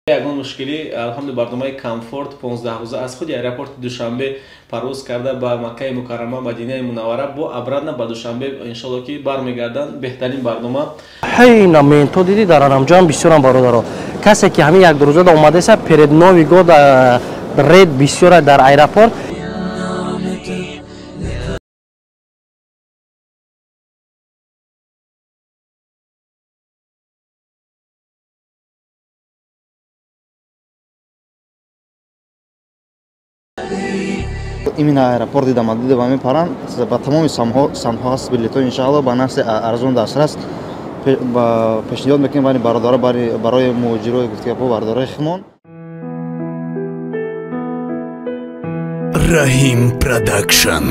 Ягон мушкилӣ, алҳамду, барномаи комфорт 15 рӯза аз худи аэропорти Душанбе парвоз карда ба Маккаи Мукаррама, Мадинаи Мунаввара, бо обратно ба Душанбе, иншолло, ки бармегарданд. Беҳтарин барнома. Ҳайна менто диди дар арамҷоам бисёрам, бародаро. Касе ки ҳамин як рӯзада омадаеса, перед Новый год ред бисёра дар аэропорт. Именно аэропорти Домодедово мепаранд, ба тамоми самтҳо ҳаст билетҳо, иншаалло, ба нархи арзон дастрас пешниҳод мекунем барои бародаро, барои муҳоҷирои, гуфтигапҳо, бародарои химон. Раҳим Продакшн.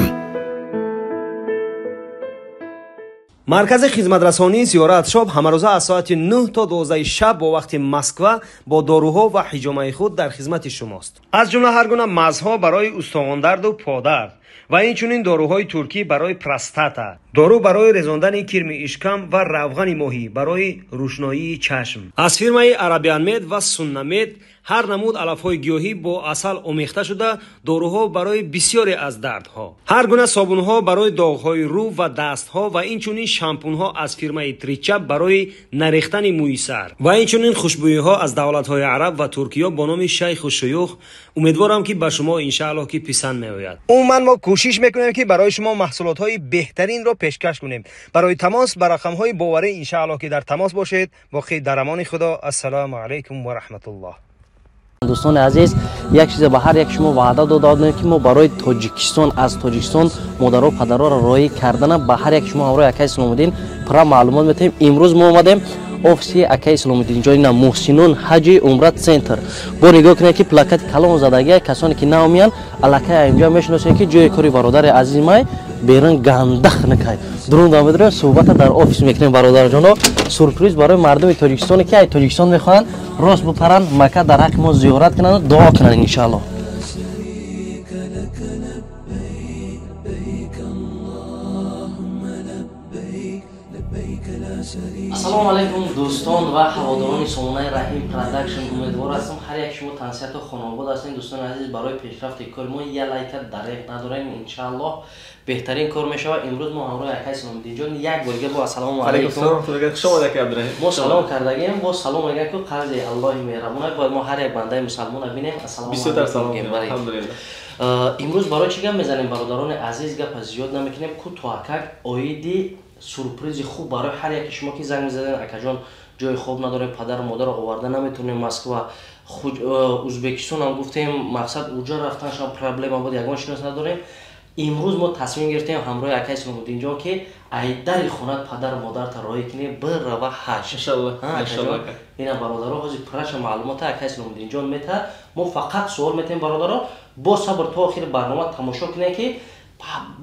Маркази хизматрасонии Зиёрат Шоп ҳамарӯза аз соати 9 то 12 шаб бо вақти Москва бо доруҳо ва ҳиҷомаи худ дар хизмати шумост. Аз ҷумла ҳар гуна мазҳо барои устухондарду подард ва инчунин доруҳои туркӣ барои простата, дору барои резондани кирми ишкам ва равғани моҳӣ барои рӯшноии чашм. Аз фирмаи Арабианмед ва Суннамед ҳар намуд алафҳои гиёҳӣ бо асал омехта шуда, доруҳо барои бисёре аз дардҳо, ҳар гуна собунҳо барои доғҳои рӯ ва дастҳо ва инчунин шампунҳо аз фирмаи Тричап барои нарехтани мӯи сар ва инчунин хушбӯиҳо аз давлатҳои араб ва Туркиё бо номи Шайху Шуюх. Умедворам, ки ба шумо, иншааллоҳ, ки писанд меояд. Умуман, мо кӯшиш мекунем, ки барои шумо маҳсулотҳои беҳтаринро пешкаш кунем. Барои тамос ба рақамҳои боварӣ, иншааллоҳ, ки дар тамос бошед. Боқӣ дар амони Худо. Ассалому алайкум ва раҳматуллоҳ. Дӯстони азиз, як чизе ба ҳар як шумо ваъда дода будем, ки мо барои Тоҷикистон, аз Тоҷикистон модаро, падарора роҳӣ кардана ба ҳар як шумо ҳамроҳи акаи Исломиддин пурра маълумот метаҳем. Имрӯз мо омадем офиси акаи Исломиддин ҷоина, Муҳсинун ҳаҷи умра центр. Бо нигоҳ кунед, ки плакати калон задагия. Касоне ки наомиянд, аллакай инҷо мешиносед, ки ҷои кори бародари азизи май берун гандах накай. Дурун дамедорем, суҳбата дар офис мекунем. Бародарҷоно, сюрприз барои мардуми Тоҷикистоне, ки ай Тоҷикистон мехоҳанд рост бипаранд Мака, дар ҳаққи мо зиёрат кунанд, дуо кунанд, иншааллоҳ. Ассалому алайкум, дӯстон ва ҳаводорони сомонаи Раҳим Продакшн. Умедвор ҳастам, ҳар як шумо тансиҳату хонобод ҳастем. Дӯстони азиз, барои пешрафти кори мо як лайка дареғ надорем, иншааллоҳ, беҳтарин кор мешавад. Имрӯз мо ҳамроҳи акаи Исломиддинҷон. Як борга бо ассалому алайкум. Мо салом кардагем, бо салом мегӯям, ки қарзи Аллоҳи меҳрабон бояд мо ҳар як бандаи мусалмона бинем. Ассалому алайкум. Имрӯз барои чӣ гап мезанем, бародарони азиз? Гапа зиёд намекунем, кӯтоҳакак оиди сюрпризи хуб барои ҳар яке шумо, ки занг мезадем: акаҷон, ҷои хоб надорем, падару модарро оварда наметавонем Москва, Узбекистонам гуфтем, мақсад уҷо рафтаншам проблема буд, ягон шинос надорем. Имрӯз мо тасмим гирифтем ҳамроҳи акаи Исломиддинҷон, ки ай дари хонат падару модарта роҳӣ кунем, бирава ҳаҷ. Ина, бародаро, ҳозир пурраша маълумота акаи Исломиддинҷон метаҳад. Мо фақат суол метаҳем, бародаро, бо сабр то охири барнома тамошо кунем, ки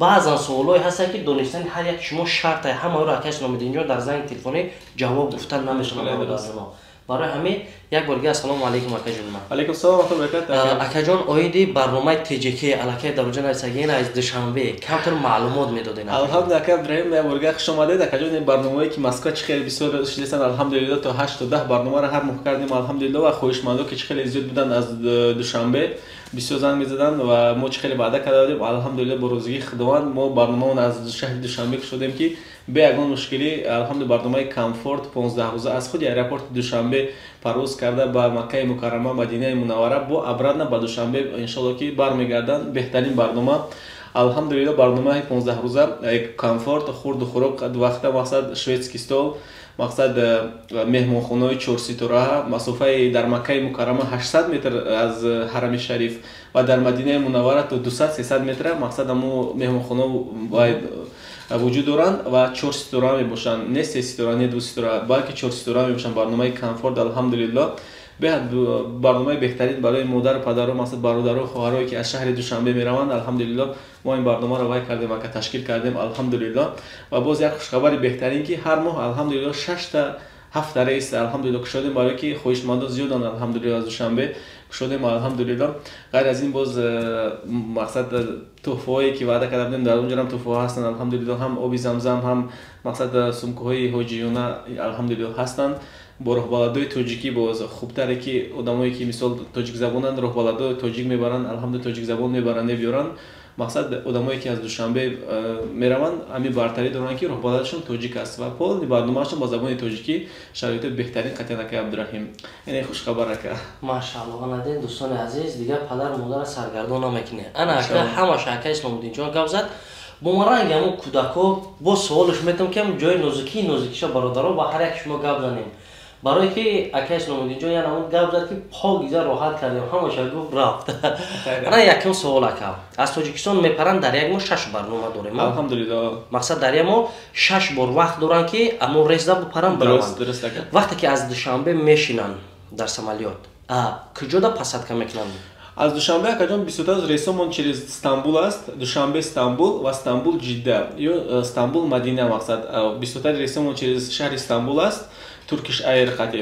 баъзан суолҳое ҳастанд, ки донистани ҳар як шумо шарта. Ҳамаро акаи Исломиддинҷон дар занги телефонӣ ҷавоб гуфтан намешавад, бародароно. Барои ҳамин як бор дига ассалому алайкум, акаҷон. Алайкум салом ва баракат. Акаҷон, оиди барномаи ТҶК аллакай дар оҷа нависагиен, аз Душанбе камтар маълумот медодем. Алҳамдулилла, ака Ибраҳим, як бор дига хуш омадед. Акаҷон, ин барномае, ки Москва чӣ хеле бисёр шидастанд, алҳамдулилла, то 8 то 10 барномаро ҳар моҳ кардем, алҳамдулилла, ва хоҳишмандо, ки чӣ хеле зиёд буданд, аз Душанбе бисёр занг мезаданд ва мо чӣ хеле ваъда карда будем, алҳамдулилла, бо розигии Худованд мо барномаон аз шаҳри Душанбе кушодем, ки бе ягон мушкилӣ, алҳамду, барномаи комфорт 15 рӯза аз худи аэропорти Душанбе парвоз карда ба Маккаи Мукаррама, Мадинаи Мунаввара, бо обратно ба Душанбе, иншолло, ки бармегарданд. Беҳтарин барнома, алҳамдулилла, барномаи 15 рӯза, комфорт, хурду хӯрок дувақта, мақсад шведский стол, мақсад меҳмонхонаҳои чорситораҳа, масофаи дар Маккаи Мукаррама 800 метр аз Ҳарами Шариф ва дар Мадинаи Мунаввара то 200-300 метра, мақсад ҳамо меҳмонхонаҳо вуҷуд доранд ва чор ситора мебошанд, не се ситора, не ду ситора, балки чор ситора мебошанд. Барномаи комфорт, алҳамдулилло, беҳад барномаи беҳтарин барои модару падару, мақсад бародару хоҳарое, ки аз шаҳри Душанбе мераванд. Алҳамдулилло, мо ин барномаро вай кардем, ака, ташкил кардем, алҳамдулилло. Ва боз як хушхабари беҳтарин, ки ҳар моҳ, алҳамдулилло, шашта, ҳафта рейс, алҳамдулилло, кушодем, барое ки хоҳишмандо зиёданд, алҳамдулилло, аз Душанбе кушодем, алҳамдулилло. Ғайр аз ин боз мақсад тӯҳфаҳое, ки ваъда карда будем, дар онҷорам тӯҳфаҳо ҳастанд, алҳамдулилло, ҳам оби Замзам, ҳам мақсад сумкаҳои ҳоҷиёна, алҳамдулилло, ҳастанд. Бо роҳбаладои тоҷикӣ боз хубтаре, ки одамое ки мисол тоҷикзабонанд, роҳбаладои тоҷик мебаранд, алҳамдулилла, тоҷикзабон мебаранд, мебиёранд. Мақсад, одамое ки аз Душанбе мераванд, ҳамин бартарӣ доранд, ки роҳбаладашон тоҷик аст ва полный барномаашон ба забони тоҷикӣ, шароити беҳтарин қатъиян, ака Абдураҳим. Ин хушхабар, ака. Машаалло. Анадин, дӯстони азиз, дигар падару модара саргардон намекунед. Ана, ака, ҳамаша ака Исломуддинҷон гап зад. Бо маранги ҳамун кӯдако бо суолш метам, ки ҳам ҷои нозукии нозукиша, бародаро, ба ҳар як шумо гап занем, барое ки ака Исломуддинҷон ян ҳамун гап зад, ки покиза роҳат кардем, ҳамаша гуфт, рафт. Ана якум суол, ака: аз Тоҷикистон мепаранд, дар як моҳ шаш барнома дорем. Алҳамдулилло. Мақсад, дар як моҳ шаш бор вақт доранд, ки аммо резда бипаранд, бираванд. Вақте ки аз Душанбе мешинанд дар самолёт, куҷода посадка мекунанд? Аз Душанбе, акаҷон, бисёртар аз рейсомон через Стамбул аст: Душанбе Стамбул ва Стамбул Ҷидда ё Стамбул Мадина. Мақсад, бисёртари рейсомон через шаҳри Стамбул аст, Turkish Air қати,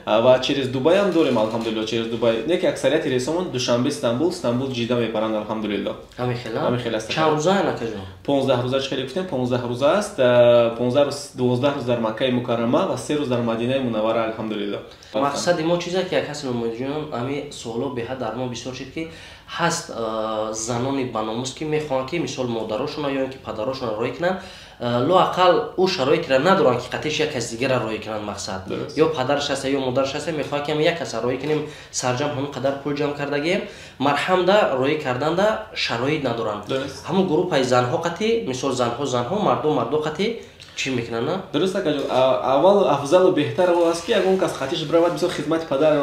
ва через Дубай ҳам дорем, алҳамдулилло, через Дубай. Не ки аксарияти рейсомон Душанбе Стамбул, Стамбул Ҷидда мепаранд, алҳамдулилло. Ҳамин аст. Чанд рӯза, акаҷон? 15 рӯза. Чӣ хеле гуфтем, 15 рӯза аст. 15 рӯз, 12 рӯз дар Маккаи Мукаррама ва 3 рӯз дар Мадинаи Мунаввара, алҳамдулилло. Мақсади мо чизе ки, ака Исломуддинҷон, ҳами суоло беҳад дар мо бисёр шуд, ки ҳаст занони баномус, ки мехоҳанд, ки мисол модарошона ё ин ки падарошона роҳӣ кунанд, лоақал ӯ шароитеро надоранд, ки қатиш як кас дигара роҳӣ кунанд. Мақсад, ё падараш аста, ё модараш аста, мехоҳад, ки як каса роҳӣ кунем, сарҷам ҳамон қадар пул ҷамъ кардагием, марҳамда роҳӣ карданда шароит надоранд. Ҳамон группаи занҳо қатӣ, мисол, занҳо занҳо, мардо мардо қатӣ чӣ мекунанд? Дуруст, акаҷон. Аввал афзалу беҳтар он аст, ки ягон кас қатиш биравад, мисол, хизмати падар,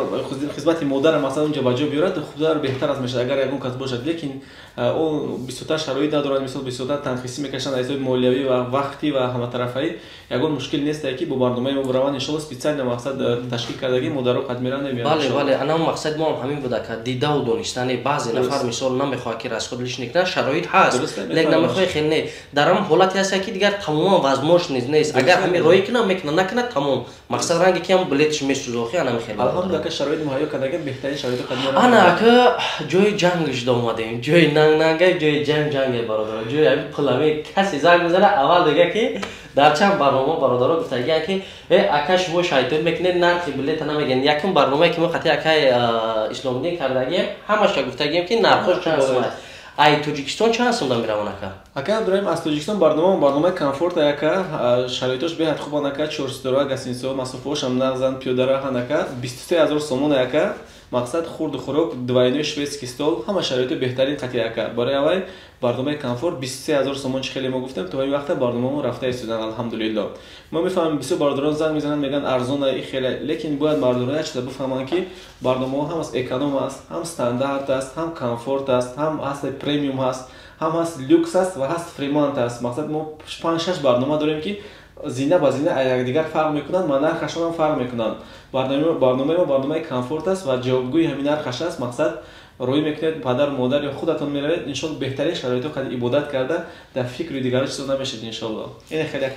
хизмати модара, масалан, унҷа ба ҷо биёрад, хубтару беҳтар аст мешавад, агар ягон кас бошад. Лекин он бисёртар шароит надоранд, мисол, бисёртар танқисӣ мекашанд аз ҳисоби молиявӣ ва вақтӣ ва ҳаматарафаӣ. Ягон мушкил нестае, ки бо барномаи мо бираванд, иншолло. Специально, мақсад, ташкил кардагӣ, модаро қад меранд. Бале, ана мақсади мо ҳам ҳамин буда, ка дидаву донистани. Баъзе нафар, мисол, намехоҳад, ки расход лишний кунад, шароит ҳаст, лекин намехоҳад, хел не, дар ҳамон ҳолате ҳаста, ки дигар тамоман возможность нест. Агар ҳамин роҳӣ кунам, мекунад, накунад, тамом. Мақсад, ранге ки ҳам билетш месӯза, охи, ана хел. Алҳамдулилла, ка шароит муҳайё кардагӣ, беҳтарин шароито қад. Ана, ака, ҷои ҷанг шуда омадем, ҷои нанг нанга, ҷои ҷанг ҷанге, бародаро, ҷои ҳамин пулами. Касе занг мезана, аввал дига, ки дар чанд барнома бародаро гуфтагиян, ки э, ака, шумо шайтон мекунед, нархи билета намегӯянд. Якум барномае ки мо қатъи акаи Исломиддин кардагием, ҳамаша гуфтагием, ки нархош чанд сум аст. Ай Тоҷикистон чанд сум да меравон, ака? Ака Абдураҳим, аз Тоҷикистон барномаи комфорт, ака, шароитош беҳад хубан, ака. Чорситора гостиницаҳо, масофаҳошам нағзан, пиёдараҳан, ака. 23 000 сомон, ака. Мақсад, хурду хӯрок, двойной шведский стол, ҳама шароити беҳтарин қатъи, ака. Барои аввай барномаи комфорт 23 000 сомон. Чӣ хеле мо гуфтем, то ин вақта барномамо рафта истодан, алҳамдулилло. Мо мефаҳмем, бисёр бародарон занг мезананд, мегӯянд, арзона и хеле. Лекин бояд бародарон як чиза бифаҳманд, ки барномаҳо ҳам аз эконом аст, ҳам стандарт аст, ҳам комфорт аст, ҳам ҳаст премиум ҳаст, ҳам ҳаст люкс аст ва ҳаст фримонт аст. Мақсад, мо панҷ шаш барнома дорем, ки зина ба зина якдигар фарқ мекунанд ва нархашонам фарқ мекунанд. Барномаи мо барномаи комфорт аст ва ҷавобгӯи ҳамин нархаш аст. Мақсад, роҳӣ мекунед, падару модар ё худатон меравед, иншолло, беҳтарин шароито қад ибодат карда, дар фикру дигаро чизо намешед, иншолло. Ин хеле як.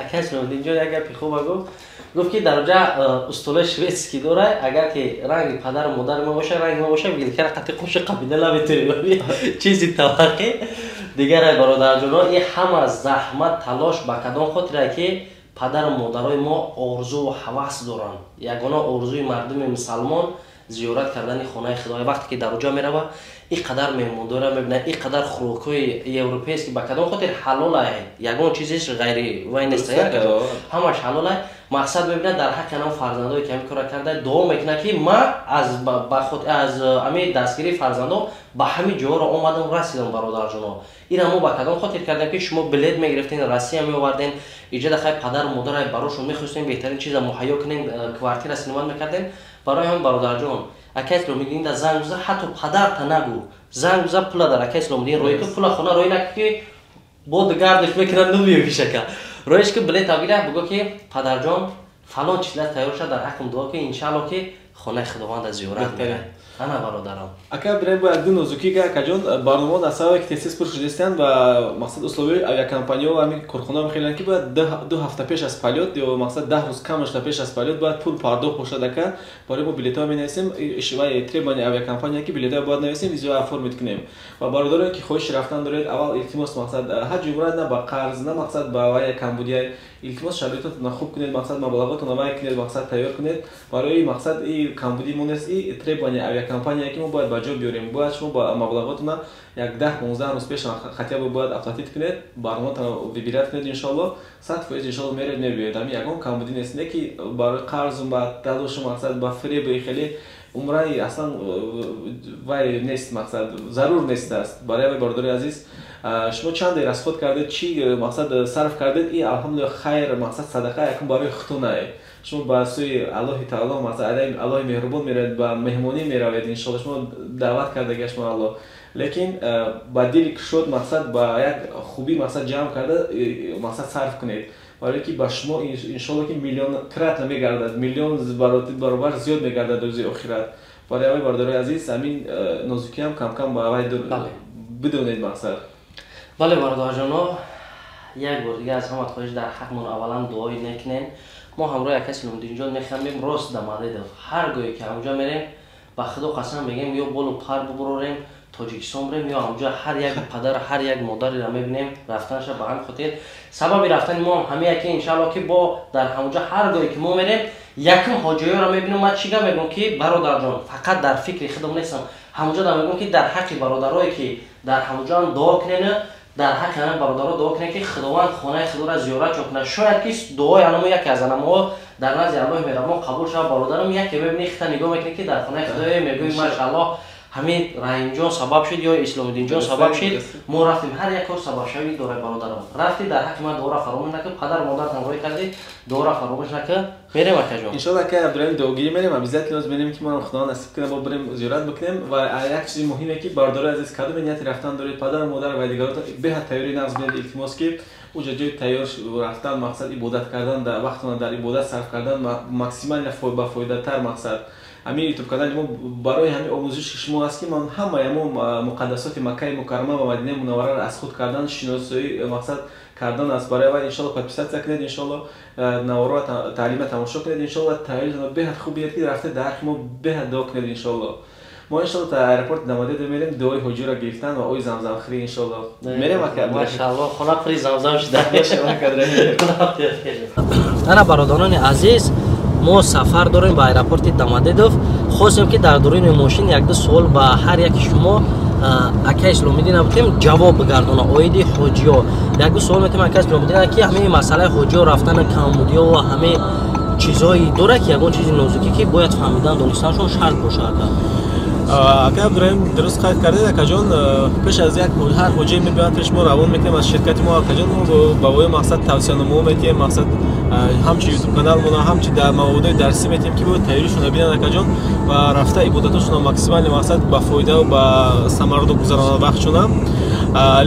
Ака Исломиддинҷон як гапи хуба гуфт. Гуфт, ки дар оҷа устолои шведский дора, агар ки ранги падару модари мо боша, ранги мо боша, вилкара қати қуши қабида наметавонем, чизи таваққи дигаре. Бародарҷоно, ин ҳама заҳмат, талош ба кадом хотире, ки падару модарои мо орзуву ҳавас доранд. Ягона орзуи мардуми мусалмон зиёрат кардани хонаи Худоя. Вақте ки дар оҷа мерава, ин қадар меҳмондора мебинад, ин қадар хӯрокҳои европейский, ба кадом хотир ҳалолай, ягон чизеш ғайри вай нест, ҳамаш ҳалолай. Мақсад, мебинад, дар ҳаққи анам фарзандое ки ҳамин кора карда, дуо мекунад, ки ман аз ами дастгирии фарзандон ба ҳамин ҷоҳоро омадам, расидам. Бародарҷоно, ира мо ба кадом хотир кардем, ки шумо билет мегирифтен, Россия меоварден, иҷода хай падару модарай барошон мехостем беҳтарин чиза муҳайё кунем, квартира снимать мекардем. Барои ҳамин, бародарҷон, ака Исломиддин да занг биза, ҳатто падарта нагӯ, занг биза, пула дар ака Исломиддин роҳӣ ку, пула хона роҳӣ накӯ, ки бод гардиш мекунад, нумиёбишака. Роҳиш ки, билета бигира, бугӯ, ки падарҷон, фалон чизла тайёр шад, дар ҳаққам дуо ки, иншаалло, ки хонаи Худованда зиёрат мекунад. Ана, бародарам. Ака, бирем бо якду нозукӣ. Акаҷон, барномаҳо дар сабабе ки тез пур шудастанд ва, мақсад, условияи авиакомпаниҳо ва ҳамин корхонаҳо мехеланд, ки бояд 2 ҳафта пеш аз полёт ё, мақсад, 10 рӯз кам шуда пеш аз полёт бояд пул пардохт бошад, ака. Барои мо билетҳо менависем ва требования авиакомпания, ки билетҳо бояд нависем, визо оформить кунем. Ва бародарое ки хоҳиши рафтан доред, аввал, илтимос, мақсад, ҳаҷ умра на ба қарз, на, мақсад, ба вая камбудия. Илтимос, шароитотонро хуб кунед, мақсад маблағотонро вай кунед, мақсад тайёр кунед. Барои мақсад и камбудии мо нест, и требования авиакомпания, ки мо бояд ба ҷо биёрем. Бояд шумо маблағотонро як 10-15 рӯз пеш хотя бы бояд оплатить кунед, барноматонро выбирать кунед, иншоалло 100% иншоалло меред, мебиёед. Ҳамин ягон камбудӣ нест, не ки барои қарзу ба талошу мақсад ба фиребу хеле умраи аслан вай нест, мақсад зарур нест аст. Барои вай, бародари азиз, шумо чанде расход кардед, чӣ мақсад сарф кардед, и алҳамдулилла хайр, мақсад садақа якум барои худтонае. Шумо ба сӯи Аллоҳи таоло, мақсад Аллоҳи меҳрубон меравед, ба меҳмонӣ меравед, иншоалло шумо даъват кардагия шумо Аллоҳ. Лекин ба дили кушод, мақсад ба як хубӣ мақсад ҷамъ карда мақсад сарф кунед, барое ки ба шумо иншоалло ки миллион кратно мегардад, миллион баробар зиёд мегардад рӯзи охират. Барои вай, бародарои азиз, ҳамин нозукиам камкам ба вай бидонед мақсад. Бале, бародарҷоно, як бор дига аз ҳама хоҳиш, дар ҳақмон аввалан дуои накунем. Мо ҳамроҳи ака Исломиддинҷон мехамем рост Домодедово. Ҳар гоҳе ки ҳамҷо мерем, ба худо қасам мегем, ё болу пар бубурорем, Тоҷикистон бирем, ё ҳамҷо ҳар як падар, ҳар як модареро мебинем рафтанша. Ба ҳамин хотир сабаби рафтани мо ҳамия ки иншаалло ки бо дар ҳамҷо ҳар гоҳе ки мо мерем, якум ҳоҷиёро мебинем. Ман чӣ гап мегӯм, ки бародарҷон, фақат дар фикри худам нестам, ҳамҷо да мегӯм, ки дар ҳаққи бародарое ки дар ҳамҷоам дуо кунен, дар ҳаққи ҳамин бародаро дуо кунед, ки Худованд хонаи худоро зиёрат чон кунад. Шояд ки дуои анамо яке аз анамоҳо дар назди Аллоҳи меҳрабон қабул шавад. Бародарам, яке мебини, хита нигоҳ мекунӣ, ки дар хонаи худое, мегӯи машааллоҳ, ҳамин Раҳимҷон сабаб шуд ё Исломиддинҷон сабаб шуд, мо рафтем. Ҳар як кор сабабшавӣ дорад, бародарам. Рафтӣ, дар ҳаққи ман дуоро фаромӯш накун, падару модаратам роҳӣ кардӣ, дуоро фаромӯш накун. Мерем, акаҷон. Иншоалло, акай Абдураҳим, дуогирӣ мерем, обязательно мерем, ки мо Худо насиб кунад, мо бирем зиёрат бикунем. Ва як чизи муҳиме, ки бародарои азиз, кадоме нияти рафтан доред, падару модар ва дигарото беҳад тайёрӣ нағз бинед, илтимос, ки уҷа ҷои тайёр рафтан, мақсад ибодат кардан, дар вақтона дар ибодат сарф кардан максимально ба фоидатар. Мақсад ҳамин ютуб канали мо барои ҳамин омӯзиши шумо аст, ки ман ҳамаи мо муқаддасоти Маккаи Мукаррама ва Мадинаи Мунаввараро аз худ кардан, шиносоӣ мақсад кардан аст. Барои вай иншоалло подписаться кунед, иншоалло наворо таълима тамошо кунед, иншоалло тайёритонро беҳад хуб бинед, ки рафта дар ҳаққи мо беҳад дуо кунед. Иншоалло мо иншоалло та аэропорти Домодедово мерем, дуои ҳоҷиро гирифтан ва ои замзамхӯрӣ иншоалло мерем, ака. Машаалло, хона пури замзам шуда. Ана, бародарони азиз, мо сафар дорем ба аэропорти Домодедово. Хостем, ки дар дуруни мошин якду суол ба ҳар яки шумо ака Исломиддин бутем ҷавоб бигардона. Оиди ҳоҷиё якду суол метем ака Исломиддин, ки ҳамаи масъалаи ҳоҷиё рафтани, камбудиё ва ҳамаи чизҳои дорад, ки ягон чизи нозукӣ, ки бояд фаҳмидан, донистанашон шарт бошад, ака. Ака Абдураҳим, дуруст қайд кардед, акаҷон. Пеш аз як ҳар ҳоҷие мебиёяд пеш мо, равон мекунем аз ширкати мо, акаҷон, мо ба вои мақсад тавсияномаҳо метиҳем, мақсад ҳамчи ютуб каналмона, ҳамчи дар маводои дарсӣ метиҳем, ки бояд тайёришонро бинанд, акаҷон, ва рафта ибодатошонро максимально мақсад ба фоидаву ба самарадо гузаронанд вақтшона.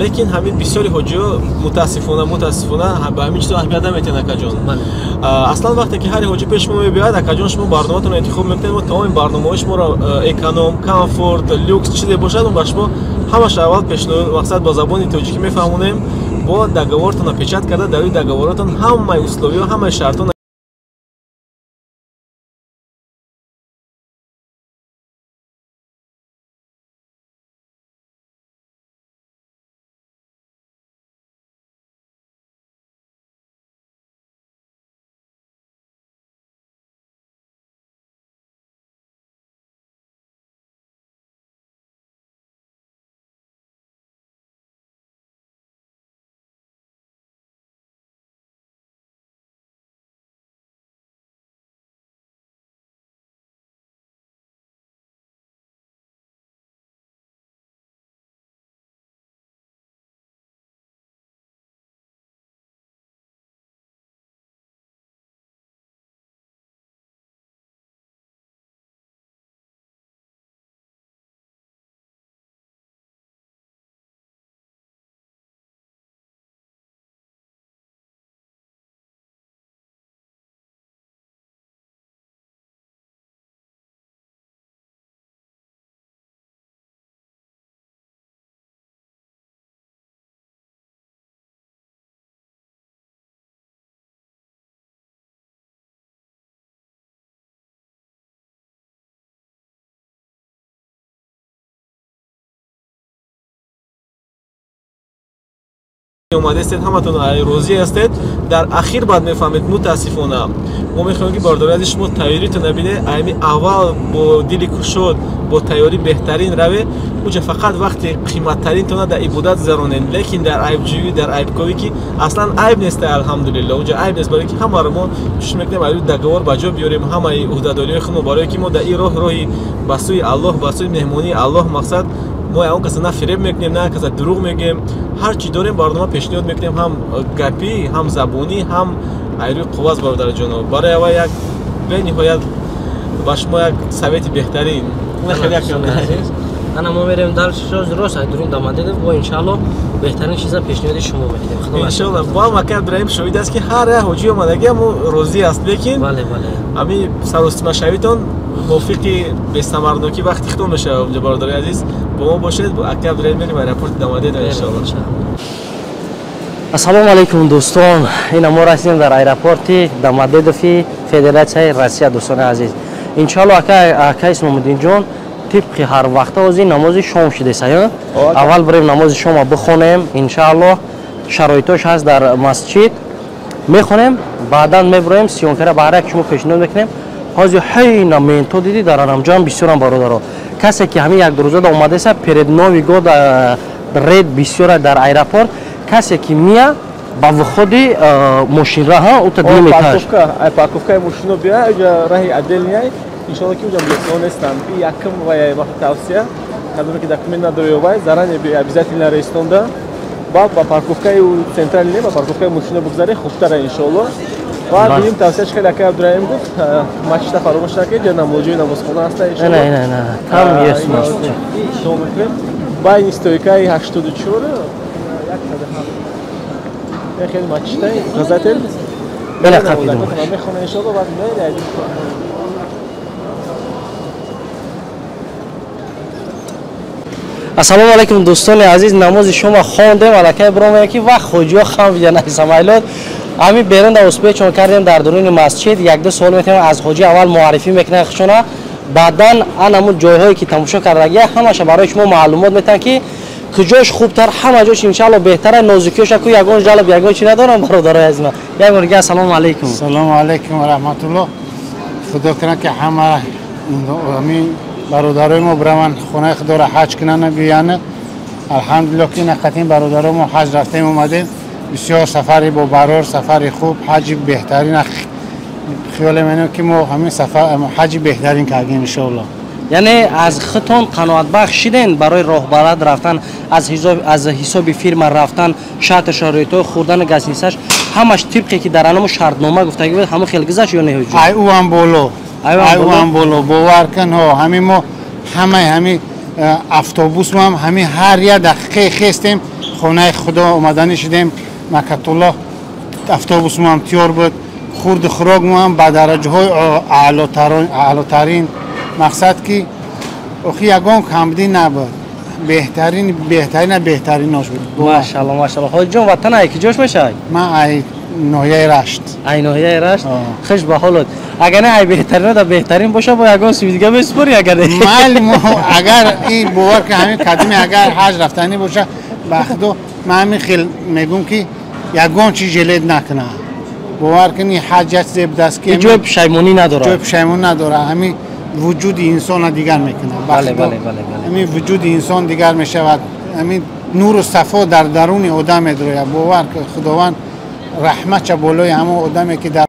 Лекин ҳамин бисёри ҳоҷиё мутаассифона ба ҳамин чизо аҳамият наметиҳанд, акаҷон. Аслан вақте ки ҳар ҳоҷӣ пеш мо мебиёяд, акаҷон, шумо барноматонро интихоб мекунед, мо тамоми барномаҳои шуморо, эконом, комфорт, люкс, чизе бошад, мо ба шумо ҳамаша аввал пешниҳод мақсад ба забони тоҷикӣ мефаҳмонем, бо договортонро печать карда, дар рӯи договоротон ҳамаи условиё, ҳамаи шартҳо Омадастед, ҳаматон розӣ ҳастед, дар ахир баъд мефаҳмед. Мутаассифона, мо мехоҳем, ки бародари азиз, шумо тайёритон набине, айми аввал бо дили кушод, бо тайёрӣ беҳтарин раве. Уҷа фақат вақти қиматтаринтона дар ибодат гузаронед, лекин дар айбҷӯӣ, дар айбковӣ, ки аслан айб нест, алҳамдулилло, уҷа айб нест, барое ки ҳамаро мо кӯшиш мекунем аю договор ба ҷо биёрем, ҳамаи ӯҳдадориҳои худмо, барое ки мо дар ин роҳ, роҳи ба сӯи Аллоҳ, ба сӯи меҳмонии Аллоҳ, мақсад мо он каса на фиреб мекунем, на каса дурӯғ мегӯем. Ҳар чӣ дорем, барнома пешниҳод мекунем, ҳам гапӣ, ҳам забонӣ, ҳам айрӯи қувват. Бародарҷоно, барои ава як бениҳоят ба шумо як совети беҳтарин. Ана мо мерем дальше, рост айдурин Домодедово, бо иншаалло беҳтарин чиза пешниҳоди шумо мекунем. Иншоалло. Бо ҳам ака Ибраҳим шоҳид аст, ки ҳар як ҳоҷӣ омадагӣ мо розӣ аст, лекин бале, бале, ҳами саросимашавитон мувофиқи бесамарнокӣ вақти хитом мешавад унҷа. Бародари азиз, бо мо бошед. Ака Абдураҳим, мерем аэропорти Домодедово, иншоалло. Ассалому алайкум, дӯстон. Ина мо расидем дар аэропорти Домодедови Федератсияи Россия. Дӯстони азиз, иншоалло, ака Исломуддинҷон, тибқи ҳар вақта ҳозир намози шом шудеса. Аввал бирем намози шома бихонем, иншаалло. Шароитош ҳаст, дар масҷид мехонем, баъдан мебироем, съёмка ра ба ҳар як шумо пешниҳод мекунем. Ҳозир ҳайна менто дидӣ дар анамҷоам бисёрам, бародаро. Касе ки ҳамин як ду рӯзада омадаеса, перед Новый год ред бисёра дар аэропорт. Касе ки мия ба выход и мошинраҳа, ута дуюм этаж. Парковка и мошино бия, раҳи отдельный, иншоалло, ки уҷа милиционо нестанд. И якм вай тавсия, кадоме ки документ надори, вай заранее би обязательно рейстонда, ба парковка и центральный не, ба парковка и мошино бигзаре, хубтара, иншоалло. Ва дуюм тавсия, хеле ака Абдураҳим гуфт, масҷида фаромӯш накунед, ҷо намоҷои намозхона ҳаста, иншоалло. Не, там есть масҷид. Мекунем байни стойка и 84, 107, хеле масҷида указатель. Бела қапидум. Мехона, иншоалло, баъд мере. Ассалому алайкум, дӯстони азиз. Намози шумо хондем, аллакай биромем, ки вақт хоҷиҳо хам видя самойлот ҳамин берун да успех кардем. Дар дуруни масҷид якду суол метавонем аз ҳоҷи. Аввал муаррифӣ мекунанд хушона, баъдан ан ҳамун ҷойҳое ки тамошо кардагия, ҳамаша барои шумо маълумот метаванд, ки куҷош хубтар, ҳама ҷош иншаалло беҳтара. Нозукиёша ку ягон жалоб, ягон чи надорам. Бародарои азизма, як бор дига ассалому алайкум. Ассалому алайкум ва раҳматуллоҳ. Худо кунад, ки ҳама ҳамин бародарои мо бираванд, хонаи худоро ҳаҷ кунанд, биёянд. Алҳамдулилло, ки нақатин бародаро мо ҳаҷ рафтем, омадем. Бисёр сафари бо барор, сафари хуб, ҳаҷи беҳтарин. Хиёле менем, ки мо ҳамин сафар ҳаҷи беҳтарин кардем, иншоалло. Яъне аз худтон қаноатбахш шиден барои роҳбалад рафтан, аз ҳисоби фирма рафтан, шарту шароитҳои хӯрдану гостиница ш ҳамаш тибқе ки дар анамо шартнома гуфтагӣ буд, ҳамон хел гузашт ё не, ҳуҷ? Ай ӯам боло, ай ӯам боло, бовар кун. Ҳо, ҳамин мо ҳамаи ҳамин автобусмам, ҳамин ҳар як дақиқаи хестем, хонаи худо омаданӣ шудем, Макатуллоҳ, автобусмам тиёр буд, хурду хӯрокмоам ба дараҷаҳои аълотарин. Мақсад ки охи ягон камбудӣ набуд, беҳтарин, беҳтарина, беҳтаринош буд. Машалло, машалло. Ҳоҷиҷон, ватан ай киҷош мешавад? Ман ай ноҳияи Рашт. Ай ноҳияи Рашт. Хуш ба ҳолот. Агар не, ай беҳтарино да беҳтарин боша, бо ягон суи дига месупорӣ, агар не? Майли, мо агар ин бовар ки ҳамин кадиме агар ҳаҷ рафтанӣ боша, ба худо, ман ҳамин хел мегӯм, ки ягон чи жалеть накунад. Бовар кун, ин ҳаҷ як чизе будаст, ки ҷои пушаймонӣ надорад. Ҷои пушаймонӣ надорад. Ҳамин вуҷуди инсонро дигар мекунад. Ҳамин вуҷуди инсон дигар мешавад, ҳамин нуру сафо дар даруни одам медрояд. Бовар ки худованд раҳматша болои ҳамон одаме, ки дар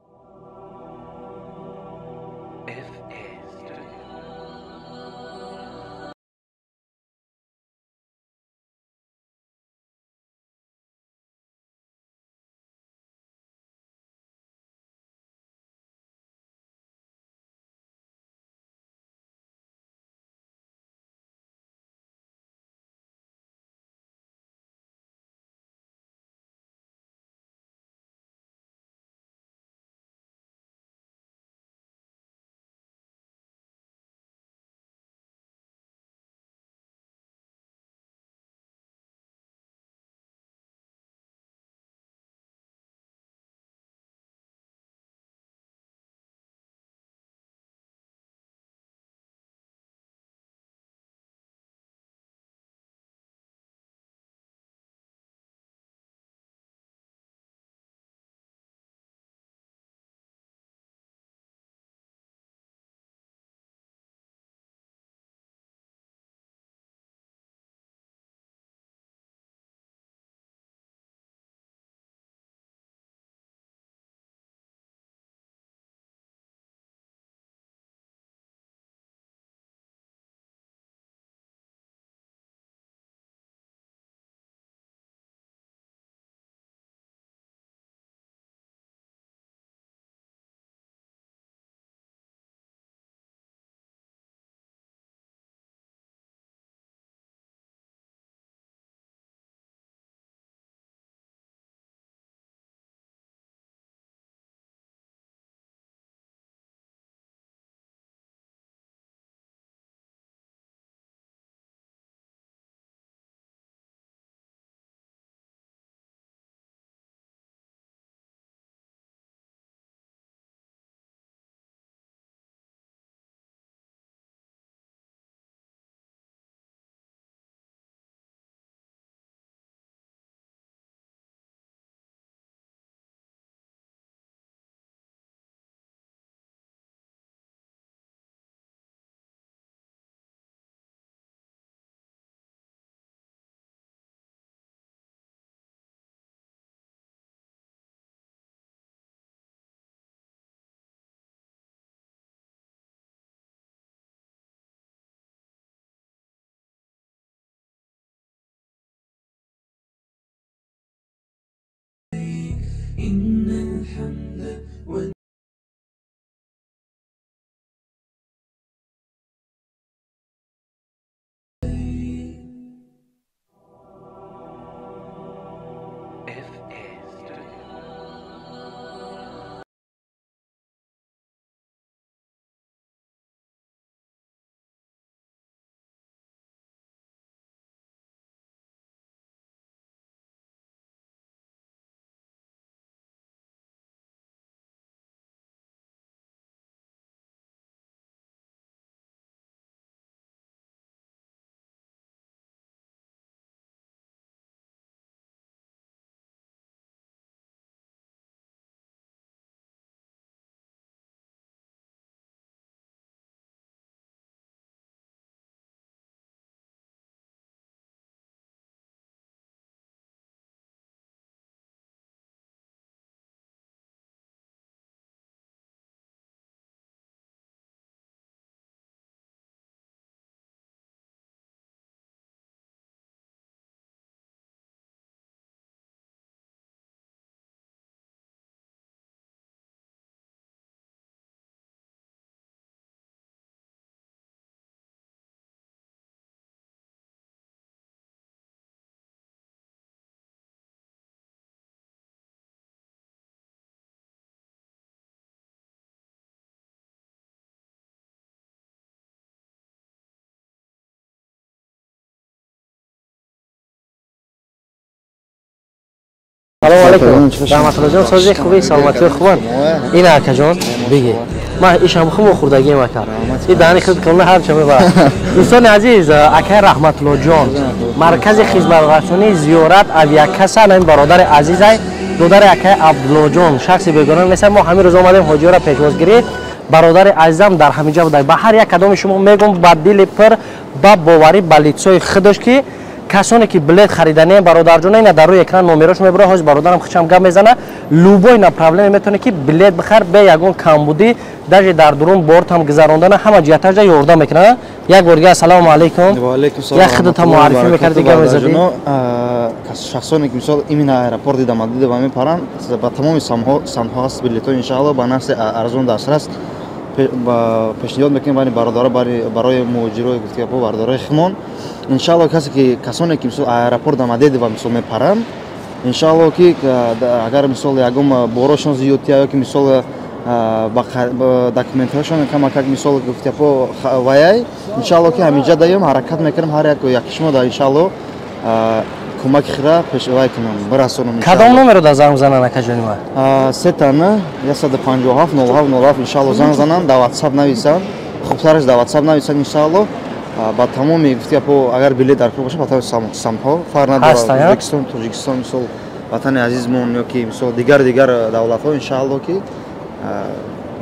Салом алейкум. Раҳматулло ҷон, сози хуби, саломатии хубан. Ин ака ҷон, биги. Ман ишам хуб хурдагием ака. И даҳани худ кунна ҳар ча мебарад. Дӯстони азиз, акаи Раҳматулло ҷон, маркази хизматрасонии зиёрат авиакасса ин бародари азизай, додари акаи Абдулло ҷон, шахси бегона нест. Мо ҳамин рӯз омадем ҳоҷиёро пешвозгирӣ. Бародари азизам дар ҳамин ҷо будай. Ба ҳар як кадоми шумо мегӯм ба дили пир, ба боварӣ, ба лицои худаш ки касоне ки билет хариданиян бародарҷона, ина дар рӯи экран номерош мебурад, ҳоз бародарам хичам гап мезана, любой направление метавоне ки билет бихар бе ягон камбудӣ, даже дар дурун бортам гузарондана ҳама ҷиҳаташда ёрдам мекунад. Як бор дига ассалому алайкум. Ва алайкум салом. Як худата муаррифӣ мекарди, гап мезадӣ. Шахсоне ки мисол именно аэропорти Домодедово мепаранд, ба тамоми самтҳо ҳаст билетҳо иншаалло ба нархи арзон дастрас пешниҳод мекунем барои бародаро, барои муҳоҷирои гуфтагапо, бародарои химон. Иншаалло касоне ки мисол аэропорт Домодедово мисол мепаранд, иншаалло ки агар мисол ягон борошон зиёдтия ё ки мисол документҳояшон камакак мисол гуфтагапо ваяй, иншаалло ки ҳаминҷа даем ҳаракат мекунем ҳар як шумо да иншаалло кӯмаки хира пешвай кунам, бирасонам. Кадом номеро да занг занан акаҷони ман? 3 157 07 07 иншаалло занг занан, дар WhatsApp нависанд, хубтараш дар WhatsApp нависанд иншаалло. Ба тамоми гуфтагапо агар билет дар кор бошад, ба тамоми самтҳо фарқ надорад, Ӯзбекистон, Тоҷикистон, мисол ватани азизмон ё ки мисол дигар давлатҳо иншаалло ки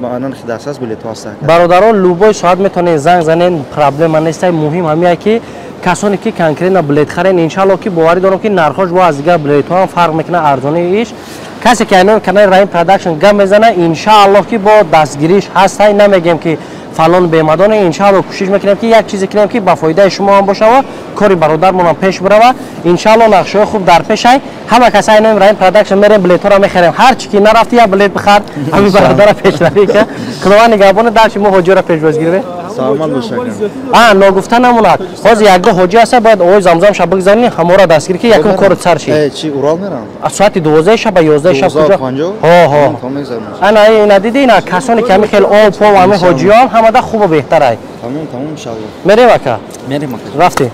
ба нархи дастрас билетҳо ҳастанд. Бародарон, любой соат метавонед занг занед, проблема нест. Муҳим ҳамия ки касоне ки конкретно билет харен, иншаалло ки боварӣ дорам ки нархош бо аз дигар билетҳо ҳам фарқ мекунад, арзонии иш. Касе ки айнои канали Раҳим Продакшн гап мезана, иншаалло ки бо дастгириш ҳастай, намегем ки фалон бемадоне, иншаалло кӯшиш мекунем ки як чизе кунем ки ба фоидаи шумо ҳам бошава, кори бародармон ҳам пеш бирава. Иншаалло нақшаҳои хуб дар пешай. Ҳама каса айнои Раҳим Продакшн мерем, билетҳоро мехарем. Ҳар чи ки нарафти, як билет бихар, ҳамин бародара пешравӣ ка. Худованд нигаҳбона, дарчи мо ҳоҷиёро пешвоз гирем. Саломат бошед. Ногуфта намонад, ҳозир якго ҳоҷӣ ҳаста, бояд овои замзам ша бигзанӣ, ҳаморо дастгир ки якум кору сар ши. Чи Урал мерам? Аз соати 12 шаб ба 11 шаб куҷо? Ҳо. Ана ина диди, ина касоне ки ҳамин хел об пов ҳамин ҳоҷиён ҳамада хубу беҳтарай. Тамом, тамом иншаалло. Мерем ака? Мерем ака. Рафтем.